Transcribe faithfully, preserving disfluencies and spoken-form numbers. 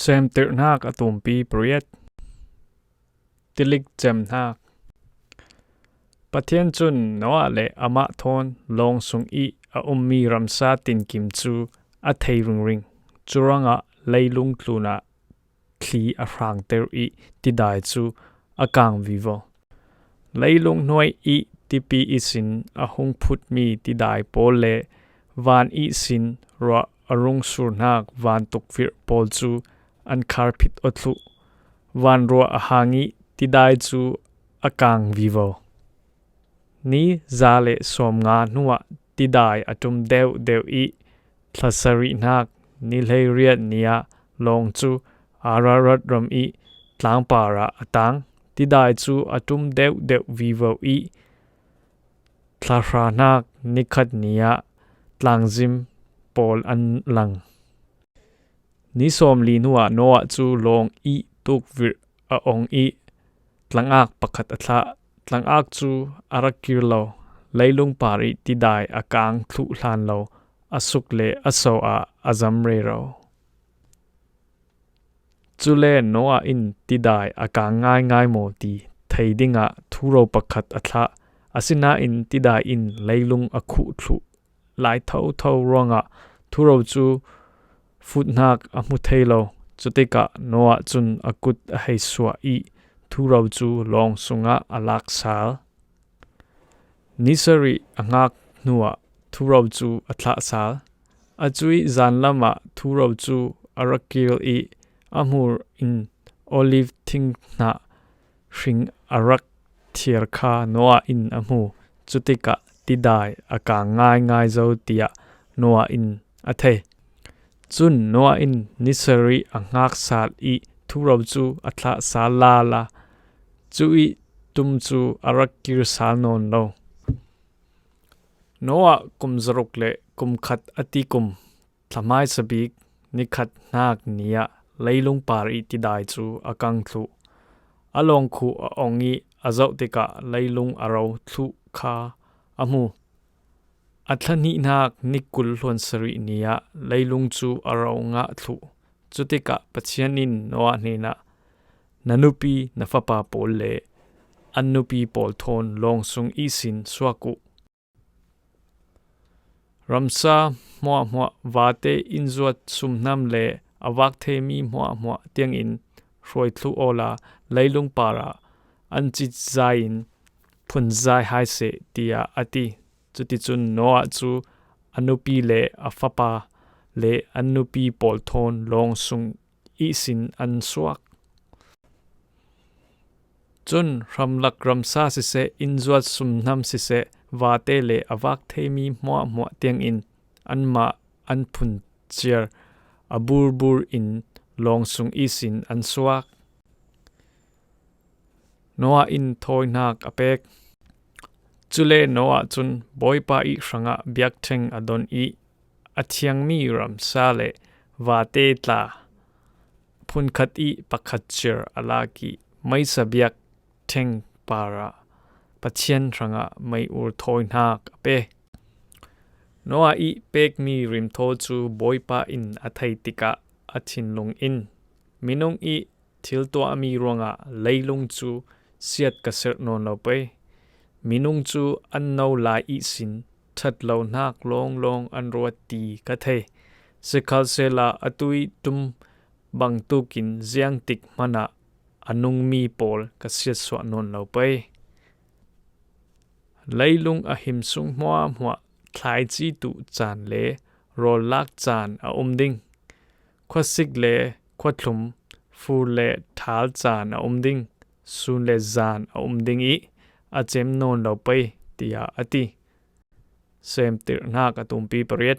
Cemtirhnak a tumpi pariat. Tilik cemhnak. Pathian cun Noah le amah thawn lawng sung ih a ummi ramsa tinkim cu a thei ringring. Curuangah leilung tlunah thli a hrangter ih tidai cu a kang vivo. Leilung hnuai ih tipi ihsin a hung phutmi tidai pawl le van ihsin ruah a rung surhnak vantuk virh pawl cu an kharphit aw thluh. Vanruah a hang ih tidai cu a kang vivo. Ni za le sawmnga hnuah tidai a ṭum deuhdeuh ih thlasarihnak ni hleiriat ni ah lawng cu Ararat ram ih tlangpar ah a tang. Tidai cu a ṭum deuhdeuh vivo ih thlahrahnak nikhat ni ah tlangzim pawl an lang. Ni sawmli hnuah Noah cu lawng ih tukvirh a ong ih tlangak pakhat a thlah. Tlangak cu a rak kir lo. Leilung par ih tidai a kang thluh hlan lo, a suk le a so ah a zam rero. Cule Noah in tidai a kang ngaingai maw ti thei dingah thuro pakhat a thlah. Asinain tidai in leilung a khuh thluh lai thotho ruangah thuro cu futhnak a hmu thei lo. Cutikah Noah cun a kut a hei suah ih thuro cu lawng sungah a lak sal. Ni sarih a ngak hnuah thuro cu a thlah sal. A cuih zanlam ah thuro cu a rak kir ih a hmur in olive thing hnah hring a rak thiar kha Noah in a hmu. Cutikah tidai a kang ngaingai zo tiah Noah in a thei. Cun Noah in ni sarih a ngak sal ih thuro cu a thlah sal lala. Cuih ṭum cu a rak kir sal nawn lo. Noah kum zaruk le kum khat a ti kum, thlamaisa bik nikhat hnak ni ah leilung par ih tidai cu a kang thluh. A lawng khuh a ong ih a zoh tikah leilung a ro thluh kha a hmu. A thlahnihnak ni kul hluan sarih ni ah leilung cu a ro ngah thluh. Cutikah Pathian in Noah hnenah, "Na nupi, na fapa pawl le an nupi pawl thawn lawng sung ihsin suak uh. Ramsa hmuahhmuah, vate innzuat sumhnam le a vak theimi hmuahhmuah tiangin hruai thluh awla leilung parah an citza in phunzai hai seh," tiah a ti. Cuticun Noah cu a nupi le a fapa le an nupi pawl thawn lawng sung ihsin an suak. Cun hramlak ramsa siseh, innzuat sumhnam siseh, vate le a vak theimi hmuahhmuah tiangin anmah an phun ciar a burbur in lawng sung ihsin an suak. Noah in thawinak a pek. Cule Noah cun Bawipa ih hrangah biakṭheng a don ih a thiangmi ramsa le vate tla phunkhat ih pakhat ciar a lak ih meisa biakṭheng parah Pathian hrangah mei-ur thawinak a pe. Noah ih pekmi rimthaw cu Bawipa in a thei tikah a thinlung in, "Minung ih thil tuahmi ruangah leilung cu siat ka serh nawn lo pei. Minung cu an no lai ihsin ṭhat lonak lawnglawng an ruat ti ka thei. Sikhalsehla atu ih ṭum bangtukin ziangtik hmanah a nungmi pawl ka siatsuah nawn lo pei. Leilung a him sung hmuahhmuah thlaici tuh caan le rawl lak caan a um ding. Khuasik le khuathlum, fur le ṭhal caan a um ding. Sun le zan a um ding ih a cem nawn lo pei," tiah a ti. Semtirhnak a tumpi pariat.